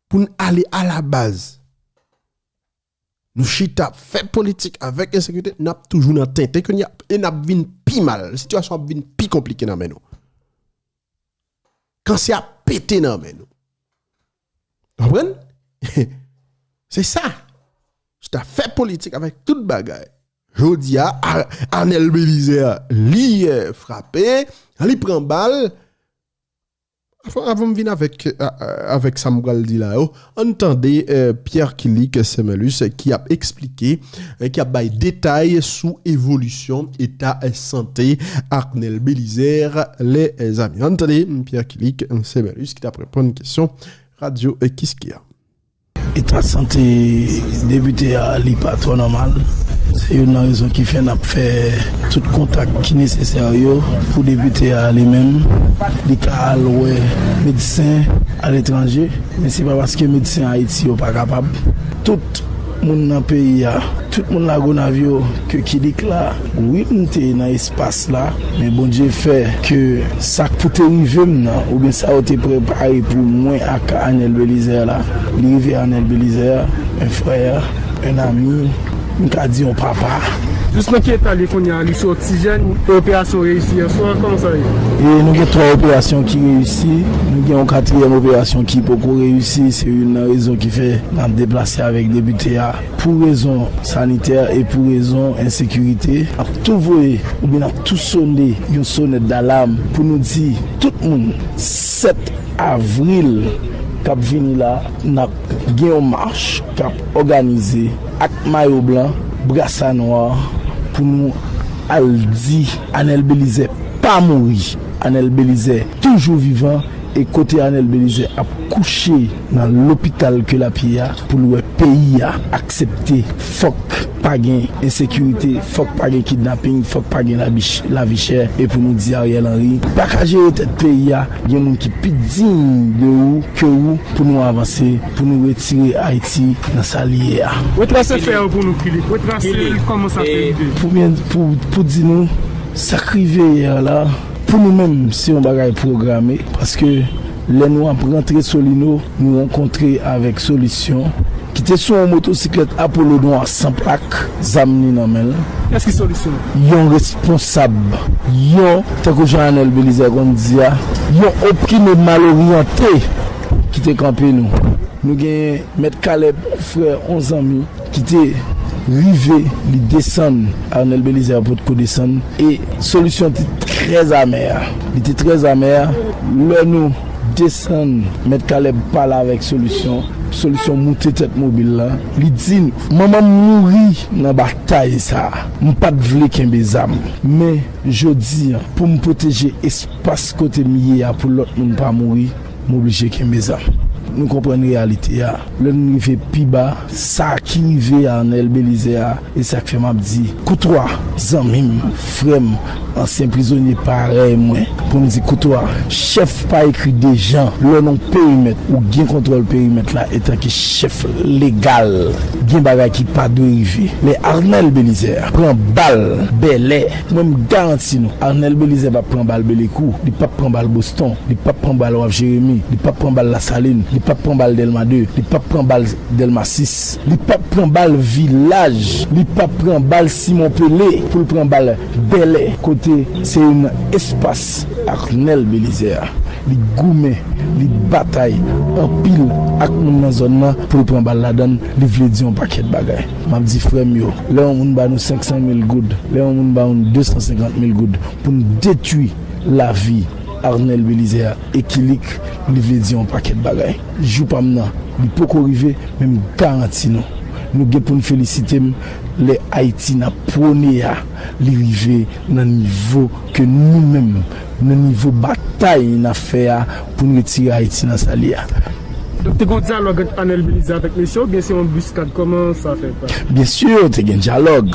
pou n ale a la baz, Nou chita ap fè politik avèk ensekirite, n ap toujou nan tenten ke n y ap, e n ap vin pi mal. Sitiyasyon ap vin pi konplike nan men nou. Kansè ap pete nan men nou. Konprann? Se sa. Chita fè politik avèk tout bagay. Jodi a, Ar- Arnel Belizaire, li eh, frape, li pran bal. Avan, avan m vin avèk, a- a- avèk sa m pral di la yo, ann tande eh, Pierre Kilik Semelus ki ap eksplike, eh, ki ap bay detay sou evolisyon eta eh, sante Arnel Belizaire, lèzami. Ann tande Pierre Kilik Semelus ki t ap reponn kesyon Radyo eh, Kiskeya. Eta sante depite a, li pa twò nòmal. Se youn nan rezon ki fè n ap fè tout kontak ki nesesè yo pou depite a li menm, li ka al wè medsen aletranje. Men se pa paske medsen Ayiti yo pa kapab. Tout moun nan peyi a, tout moun Lagonav yo, ke Kilik la, wi, m te nan espas la, men Bondye fè ke sa k pou te rive m nan, oubyen sa yo te prepare pou mwen ak Arnel Belizaire la, li rive. Arnel Belizaire, un frère, un ami, m ka di yon papa. Jis nan ki eta l ye kounye a? Li sou oksijèn? Operasyon reyisi yèswa? Kòman sa ye? E nou gen twa operasyon ki reyisi. Nou gen yon katriyèm operasyon ki poko reyisi. Se youn nan rezon ki fè n ap deplase avèk depite a. Pou rezon sanitè e pou rezon ensekirite, n ap tou voye oubyen n ap tou sone yon sonèt dalam pou nou di tout moun, sèt avril k ap vini la, n ap gen yon mach k ap òganize ak mayo blan, brasa nwa, pou nou al di Arnel Belizaire pa mouri. Arnel Belizaire toujou vivan, e kote Arnel Belizaire ap kouche nan lopital ke l ap ye a, pou l wè peyi a aksepte, fòk pa gen ensekirite, fòk pa gen kidnaping, fòk pa gen lavi ch- lavi chè, e pou nou di Ariel Henry pa ka jere tèt peyi a. Gen moun ki pi diy de ou ke ou pou nou avanse, pou nou retire Ayiti nan sa li ye a. Retrase fè yo pou nou, Kilik. Retrase l, kòman sa te rive? Pou byen, pou, pou di nou, sa k rive yè la, pou nou menm, se yon bagay pwograme, paske lè nou ap rantre Solino, nou rankontre avèk Solisyon, ki te sou yon motosiklèt Apollo nwa san plak, zam li nan men l. Kiyès ki Solisyon? Yon responsab, yon, tankou jan Arnel Belizaire konn di a, yon opine mal oryante ki te kanpe nou. Nou gen Mèt Caleb, frè, yon zanmi, ki te rive, li desann, Arnel Belizaire potko desann, e Solisyon te trè amè. Li te trè amè. Lè nou desann, Mèt Caleb pale avèk Solisyon, Solisyon moute tèt mobil la, li di, manman m mouri nan batay sa a, m pa t vle kenbe zam. Men, jodi a, pou m pwoteje espas kote m ye a, pou lòt moun pa mouri, m oblije kenbe zam. Nou konprann reyalite a. Lè n rive pi ba, sa ki rive Arnel Belizaire a, e sa k fè m ap di, Koutwa, zanmi m, frè m, ansyen prizonye parèy mwen, pou m di, Koutwa, chèf pa ekri Dejan. Lè w nan yon perimèt, ou gen kontwòl perimèt la, etanke chèf legal, gen bagay ki pa dwe rive. Lè Arnel Belizaire pran bal Bèlè, mwen m garanti nou, Arnel Belizaire p ap pran bal Belekou, li p ap pran bal Boston, li p ap pran bal Waf Jeremi, li p ap pran bal Lasalin, li p ap pran bal Dèlma de, li p ap pran bal Dèlma sis, li p ap pran bal Vilaj, li p ap pran bal Simon Pele, pou l pran bal Bèlè, kote se youn nan espas Arnel Belizaire. Li goumen, li batay anpil ak moun nan zòn nan pou l pran bal ladan l, li vle di yon pakèt bagay. M ap di frè m yo, lè yon moun ba nou senk san mil goud, lè yon moun ba nou de san senkant mil goud pou n detwi lavi Arnel Belizaire e Kilik, li vle di yon pakèt bagay. Jou pa m nan, li poko rive, men m garanti nou, nou gen pou n felisite m lè Ayiti n ap pwone a, li rive nan nivo ke nou menm, nan nivo batay n ap fè a pou n retire Ayiti nan sa l ye a. Donk, te gen yon dyalòg ant Arnel Belizaire avèk mesye, oubyen se yon anbiskad? Kòman sa fèt? Byen si, te gen dyalòg.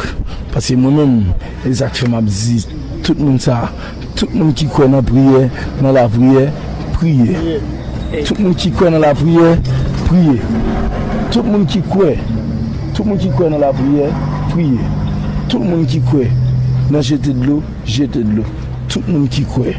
Paske mwen menm, e sa k fè m ap di tout moun sa, tout moun ki kwè nan priyè, nan lapriyè, priye. Tout moun ki kwè nan lapriyè, priye. Tout moun ki kwè, tout moun ki kwè nan lapriyè, priye. Tout moun ki kwè nan jete dlo, jete dlo. Tout moun ki kwè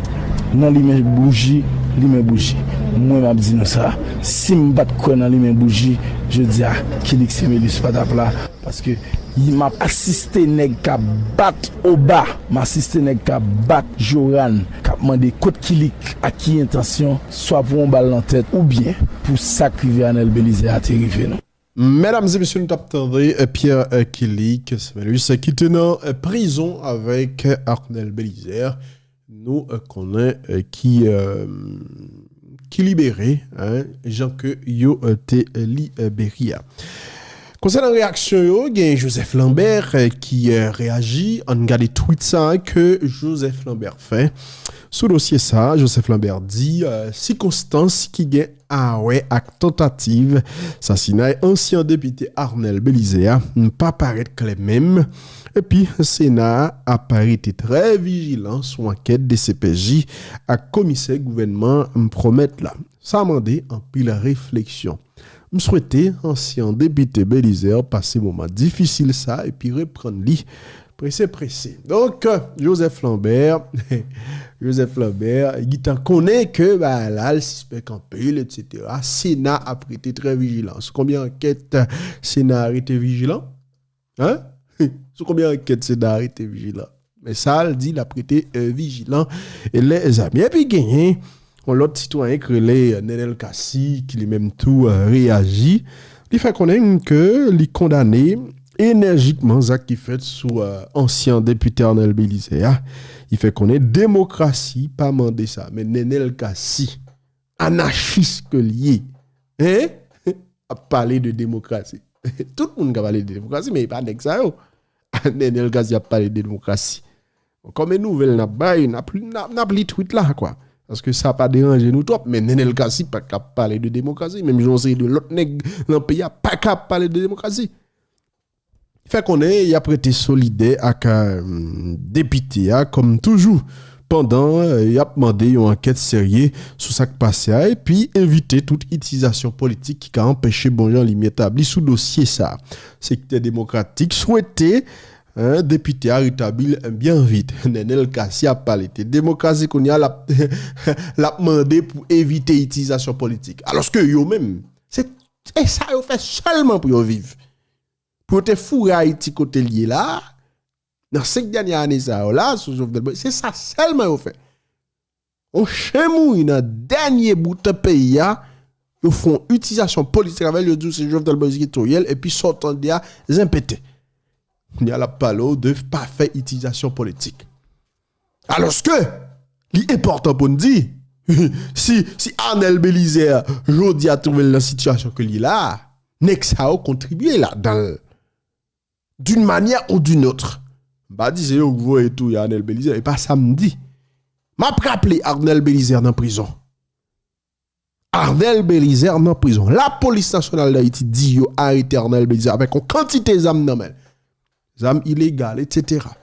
nan limen bouji, limen bouji. Mwen, m ap di nou sa, si m pa t kwè nan limen bouji, Jodi a, Kilik Semelus pa t ap la, paske m ap asiste nèg k ap bat Oba, m asiste nèg k ap bat Joran, k ap mande kot Kilik, ak ki entansyon, swa pou yon bal nan tèt, oubyen pou sa k rive Arnel Belizaire a te rive nou. Medam e mesye, nou t ap tande, eh, Pierre, eh, Kilik Semelus, eh, ki te nan, eh, prizon avèk, eh, Arnel Belizaire. Nou, eh, konnen, eh, ki, eh, ki libere, hein, jan ke yo, eh, te, eh, libere a. Konsènan reyaksyon yo, gen Joseph Lambert, eh, ki, eh, reyaji. Ann gade tweet sa ke Joseph Lambert fè. Sou dosye sa, Joseph Lambert di, eh, sikonstans ki gen a wè ak tantativ sasinay ansyen depite Arnel Belizaire a pa parèt klè menm. Epi, Sena a ap rete trè vijilan sou ankèt D C P J ak komisè gouvènman pwomèt la. Sa mande anpil refleksyon. M swete ansyen depite Belizaire pase moman difisil sa epi reprann li prese prese. Donk, Joseph Lambert, Joseph Lambert, li ta konnen ke bagay la, l sispèk anpil, et cetera. Sena ap rete trè vijilan. Sou konbyen ankèt Sena a rete vijilan? Hein? Sou konbyen ankèt Sena a rete vijilan? Men sa l di, l ap rete, eh, vijilan, eh, lèzami. Epi genyen yon lòt sitwayen ki rele, eh, Nenel Cassy, ki li menm tou, eh, reyaji. Li fè konnen ke li kondane enèjikman zak ki fèt sou, eh, ansyen depite Arnel Belizaire a. Li fè konnen demokrasi pa mande sa. Men Nenel Cassy, anachis ke l ye, hein? Ap pale de demokrasi. Tout moun ka pale de demokrasi, men e pa nèg sa yo. Nenel Cassy ap pale de demokrasi. Bon, kòm e nouvèl n ap bay, n ap, n ap, n ap li tweet la, kwa. Paske sa pa deranje nou twòp, men Nenel Cassy pa ka pale de demokrasi, menm jan yon seri de lòt nèg nan peyi a pa ka pale de demokrasi. Fè konnen y ap rete solidè ak, eh, depite a, kòm toujou, pandan, eh, y ap mande yon ankèt serye sou sa k pase a, epi evite tout itilizasyon politik ki ka anpeche bon jan limyè tabli sou dosye sa. Sektè demokratik swete, eh, depite a retabli l byen vit. Nenel Cassy ap pale de demokrasi kounye a, l ap, l ap mande pou evite itilizasyon politik. Alòske yo menm, se, e sa yo fè sèlman pou yo viv. Pou yo te foure Ayiti kote l ye la, nan senk dènye ane sa yo la, sou Jovenel Moïse, se sa sèlman yo fè. On chen mouri nan dènye bout peyi a, yo fè yon itilizasyon politik avè l, yo di w se Jovenel Moïse ki touye l, epi sa w tande a, zen pete. Kounye a l ap pale w de pa fè itilizasyon politik. Alòske, li enpòtan pou n di, si, si Arnel Belizaire, jodi a, twouve l nan sitiyasyon ke l ye la, nèg sa yo kontribye ladan l, d'une manière ou d'une autre. M pa di se yo k voye touye Arnel Belizaire, e pa sa m di. M ap raple Arnel Belizaire nan prizon. Arnel Belizaire nan prizon. Lapolis Nasyonal d Ayiti di yo arete Arnel Belizaire avèk yon kantite zam nan men l. Zam ilegal, et cetera.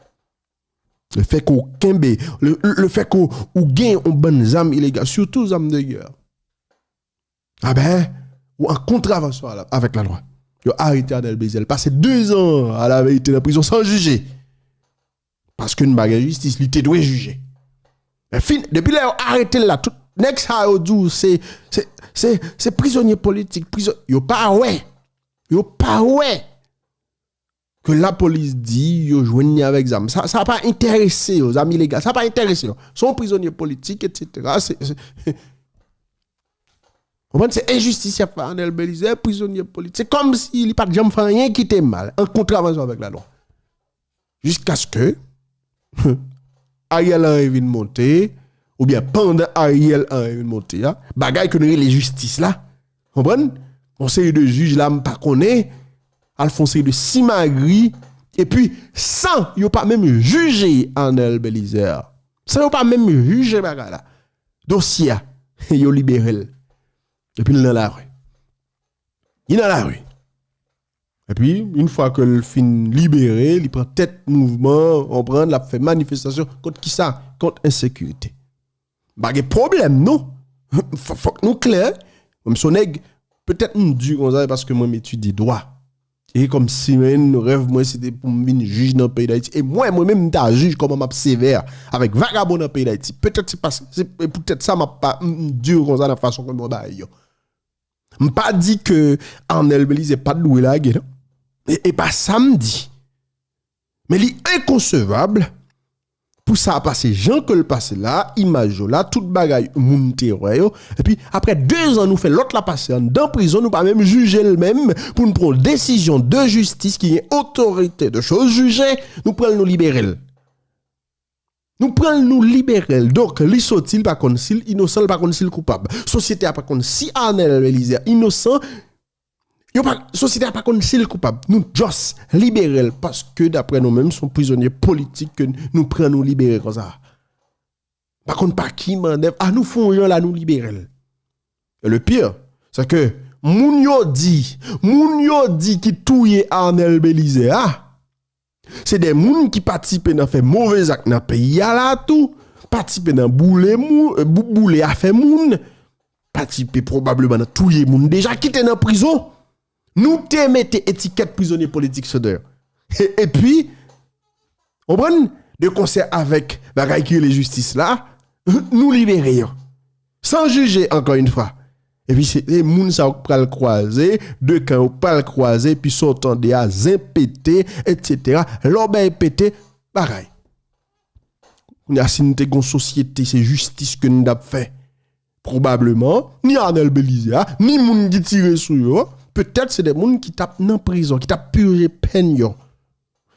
Le fè ke w kenbe, le, le fè ke w gen yon bann zam ilegal, sitou zam de gè. A ben, ou an kontravansyon a la, avèk lalwa. Yo arete Arnel Belizaire, l pase de zan a la verite nan prizon san jije. Paske n pa gen jistis, li te dwe jije. Men fin, depi lè yo arete l la, tout nèg sa yo di w se, se, se, se prizonye politik, prizon, yo pa wè. Yo pa wè ke lapolis di yo jwenn li avèk zam. Sa, sa pa enterese yo, zam ilegal. Sa pa enterese yo. Se yon prizonye politik, et cetera. Se, se, konprann, se enjistis y ap fè Arnel Belizaire, prizonye politik. Se kòmsi li pa t janm fè anyen ki te mal, an kontravansyon avèk lalwa. Jiskaske Ariel Henry vin monte, oubyen pandan Ariel Henry vin monte a, bagay ke nou rele jistis la, konprann? Yon seri de jij la, m pa konnen, al fè yon seri de simagri, epi san yo pa menm jije Arnel Belizaire, san yo pa menm jije bagay la, dosye a, yo libere l. Epi l nan lari. Li nan lari. Epi, yon fwa ke l fin libere, li pran tèt mouvman, konprann, l ap fè manifestasyon kont kisa? Kont ensekirite. M pa gen pwoblèm, non. Fò, fòk nou klè. Mwen, m se yon nèg, petèt m di konsa, paske mwen, m etidye dwa. E kòmsi, men, rèv mwen, se te pou m vin jij nan peyi Dayiti. E mwen, mwen menm, m ta jij kòman m ap sevè avèk vagabon nan peyi Dayiti. Petèt se pas-, se poutèt sa m ap pa, m, m di konsa nan fason ke mwen ba yo. M pa di ke Arnel Belizaire pa t dwe lage, non. E, e pa sa m di. Men li enkonsevab pou sa pase jan ke l pase la, imaj yo la, tout bagay moun te wè yo. Epi, apre de zan, nou fè lòt la pase anndan prizon, nou pa menm jije l menm pou n pran yon desizyon de jistis ki gen otorite de choz jije, nou pran l, nou libere l. Nou pran l, nou libere l. Donk, li soti, li pa konn si l inosan, li pa konn si l koupab. Sosyete a pa konn si Arnel Belizaire inosan. Yo pa, sosyete a pa konn si l koupab. Nou just libere l paske, daprè nou menm, se yon prizonye politik ke nou pran, nou libere konsa. Pa konn pa ki mannèv, a nou fè yon jan la, nou libere l. E le pire, se ke moun yo di, moun yo di ki touye Arnel Belizaire a, se de moun ki patisipe nan fè move zak nan peyi a la tou, patisipe nan boule moun, bou-, boule afè moun, patisipe pwobableman nan touye moun deja, ki te nan prizon. Nou te mete etikèt prizonye politik sou do yo. E, epi, konprann, de konsè avèk bagay ki rele jistis la, nou libere yo. San jije, ankò yon fwa. Epi se, se moun sa yo k pral kwaze, de kan yo pral kwaze, epi sa w tande a, zen pete, etsetera. Lòbèy pete, bagay. Kounye a, si n te gon sosyete, se jistis ke n t ap fè. Pwobableman, ni Arnel Belizaire a, ni moun ki tire sou yo, petèt se de moun ki t ap nan prizon, ki t ap pije pèn yo.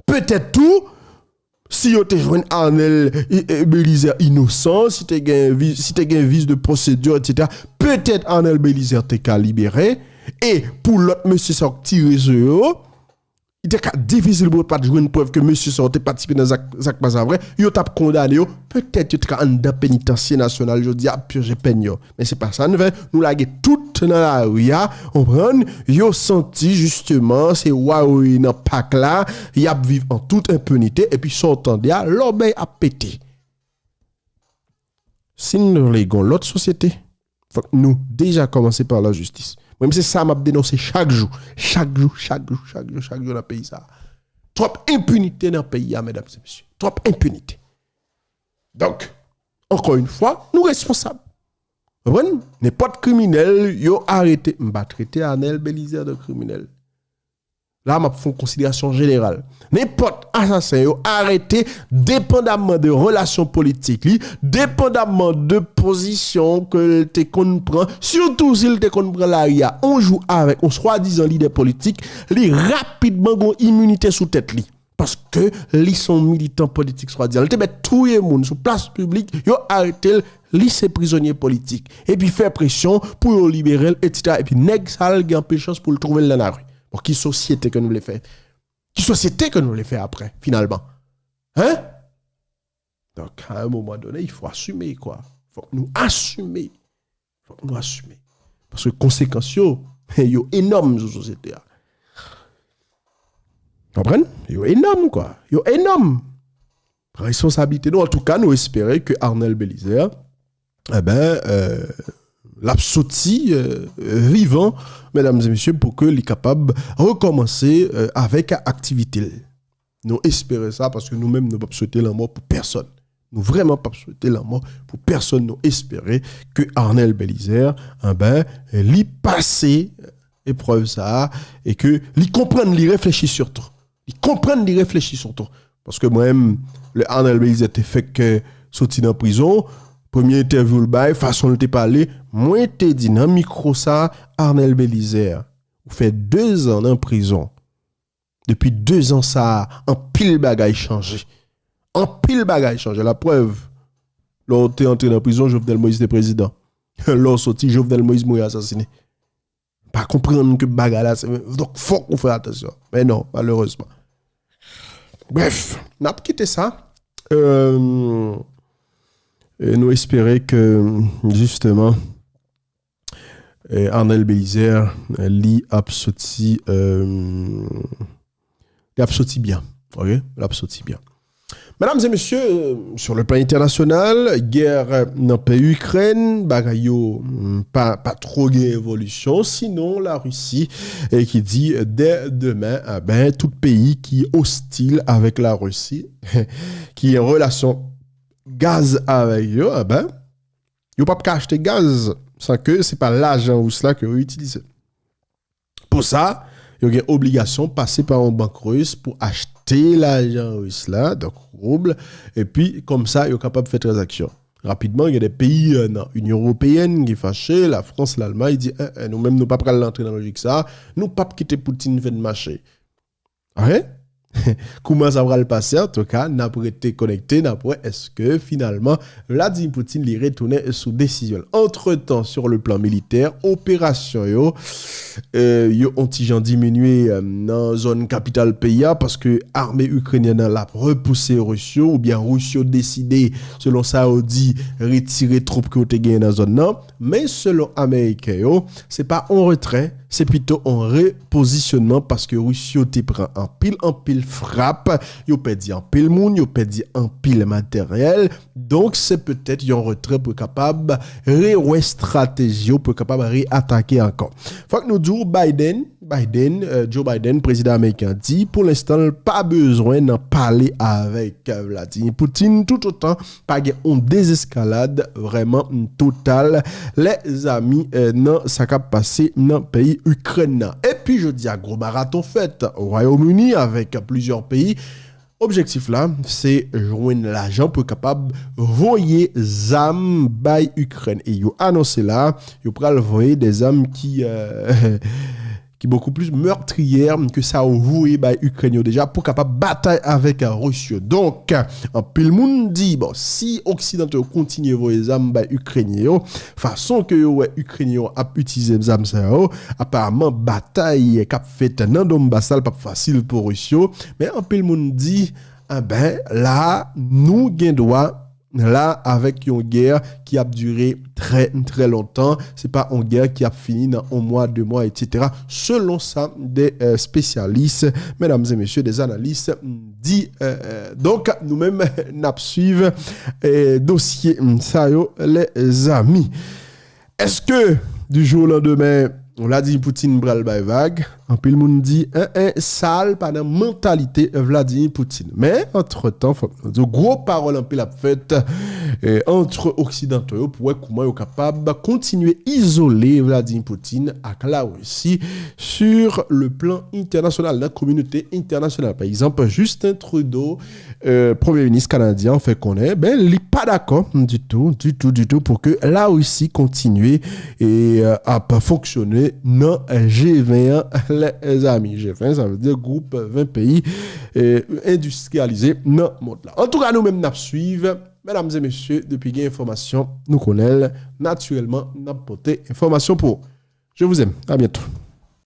Petèt tou, si yo te jwenn Arnel, e, e, Belizaire inosan, si te gen vi-, si te gen vis de pwosedi, etsetera, petèt Arnel Belizaire te ka libere, e pou lòt mesye sa yo k tire sou yo, li te ka difisil pou yo pa t jwenn prèv ke mesye sa yo te patisipe nan zak, zak pa sa vre, yo t ap kondane yo, petèt yo te ka anndan penitansye nasyonal jodi a ap pije pèn yo. Men se pa sa n fè, nou lage tout nan lari a, konprann, yo santi jisteman se wa yo ye nan pak la, y ap viv an tout enpinite, epi sa w tande a, lòbèy ap pete. Si n vle gon lòt sosyete, fòk nou deja kòmanse pa lajistis. Mwen, se sa m ap denonse chak jou, chak jou, chak jou, chak jou, chak jou nan peyi sa a. Twòp enpinite nan peyi a, medam e mesye. Twòp enpinite. Donk, ankò yon fwa, nou responsab. Konprann? Nenpòt kriminèl yo arete, m pa trete Arnel Belizaire de kriminèl. La, m ap fè yon konsiderasyon jeneral. Nenpòt asasen yo arete, depandamman de relasyon politik li, depandamman de pozisyon ke l te konn pran, sitou si l te konn pran lari a yon jou avèk yon swadizan lidè politik, li rapidman gon iminite sou tèt li. Paske li se yon militan politik swadizan. Li te mèt touye moun sou plas piblik, yo arete l, li se prizonye politik. Epi fè presyon pou yo libere l, etsetera. Epi nèg sa a, l gen anpil chans pou l twouve l nan lari. Bon, ki sosyete ke nou vle fè? Ki sosyete ke nou vle fè apre, finalman? Hein? Donk, à un moment donné, il faut assumer, quoi. Fòk nou asime. Fòk nou asime. Paske konsekans yo, yo enòm sou sosyete a. Konprann? Yo enòm, kwa. Yo enòm. Pran responsablite nou. Antouka, nou espere ke Arnel Belizaire, e ben, euh, l ap soti, euh, vivan, medam e mesye, pou ke li kapab rekòmanse, euh, avèk aktivite l. Nou espere sa, paske nou menm, nou p ap swete lanmò pou pèsonn. Nou vrèman p ap swete lanmò pou pèsonn. Nou espere ke Arnel Belizaire, e ben, li pase eprèv sa a, e ke li konprann, li reflechi sitou. Li konprann, li reflechi sitou. Paske mwen menm, lè Arnel Belizaire te fèk, euh, soti nan prizon, premye entèvyou l bay, fason l te pale, mwen te di nan mikwo sa, Arnel Belizaire, ou fè de zan nan prizon. Depi de zan sa a, anpil bagay chanje. Anpil bagay chanje. Laprèv, lè w te antre nan prizon, Jovenel Moïse te prezidan. Lè w soti, Jovenel Moïse mouri asasinen. Pa konprann ke bagay la, se, donk, fòk ou fè atansyon. Men non, malerezman. Brèf, n ap kite sa. Euh, e nou espere ke, jisteman, euh, Arnel Belizaire, euh, li ap soti, euh, li ap soti byen. Ok? Li ap soti byen. Medam e mesye, euh, sur le plan internasyonal, gè, euh, nan peyi Ikrèn, bagay yo, mm, pa, pa twò gen evolisyon, sinon Larisi, e ki di, euh, dè demen, e ben, tout peyi ki ostil avèk Larisi, ki gen relasyon gaz avèk yo, e ben, yo p ap ka achte gaz. san ke se pa lajan ris la ke yo itilize. Pou sa, yo gen obligasyon pase pa yon bank ris pou achte lajan ris la, donk roub, epi konsa yo kapab fè tranzaksyon. Rapidman, gen de peyi euh, nan Inyon Ewopeyèn ki fache, Lafrans, Lalmay di, eh, eh, nou menm nou pa pral antre nan lojik sa, nou pap kite Putin fè n mache. Ok? Kouman sa pral pase, antouka, n ap rete konekte, n ap wè èske finalman Vladimir Putin li retounen sou desizyon l. Antretan, sur le plan militè, operasyon yo, euh, yo on ti jan diminye euh, nan zòn kapital peyi a, paske ame ikrenyèn nan l ap repouse Ris yo, oubyen Ris yo deside, selon sa yo di, retire twoup ke yo te genyen nan zòn nan. Men selon Ameriken yo, se pa on retrè, se pito on repozisyonman paske Ris yo te pran anpil, anpil frap, yo pèdi anpil moun, yo pèdi anpil materyèl. Donk, se petèt yon retrè pou kapab rewè estrateji yo, pou kapab reatake ankò. Fòk nou di w, Biden, Biden, euh, Joe Biden, prezidan ameriken an di, pou lenstan, l pa bezwen nan pale avèk euh, Vladimir Putin, toutotan pa gen yon dezeskalad vrèman total, lèzami, euh, nan sa k ap pase nan peyi Ikrèn nan. Epi jodi a, gwo maraton fèt Wayòm Ini avèk plizyè peyi. Objektif la, se jwenn lajan pou kapab voye zam bay Ikrèn. E yo anonse la, yo pral voye de zam ki, euh, ki bokou plis mètriyè ke sa yo voye bay Ikrèn yo deja pou kapab batay avèk Ris yo. Donk, anpil moun di, bon, si Oksidanto yo kontinye voye zam bay Ikrenyen yo, fason ke yo wè Ikrenyen yo ap itilize zam sa yo, aparaman batay k ap fèt nan Donbas la, l p ap fasil pou Ris yo, men anpil moun di, enben, la, nou gen dwa la avèk yon gè ki ap dire trè, trè lontan. Se pa yon gè ki ap fini nan yon mwa, de mwa, etsetera. Selon sa de euh, spesyalis, medam e mesye, de analis di. Euh, euh, donk, nou menm, n ap swiv euh, dosye mm, sa yo, lèzami. Èske, di jou o landemen, Vladimir Putin pral bay vag? Anpil moun di, en, en, sa l pa nan mantalite Vladimir Putin. Men, antretan, fòk nou di, gwo pawòl anpil ap fèt eh, ant oksidanto yo pou wè kouman yo kapab kontinye izole Vladimir Putin ak Larisi sur le plan entènasyonal, nan kominote entènasyonal. Pa egzanp, Justin Trudeau, euh, premye minis kanadyen an, fè konnen, ben, li pa dakò ditou, ditou, ditou pou ke Larisi kontinye e euh, ap fonksyone nan G ven an, lèzami. G ven, sa vle di gwoup ven peyi euh, endistriyalize nan mond la. Antouka, nou menm n ap swiv, medam e mesye, depi gen enfòmasyon, nou konnen l, natirèlman, n ap pote enfòmasyon pou ou. Je vous aime. À bientôt.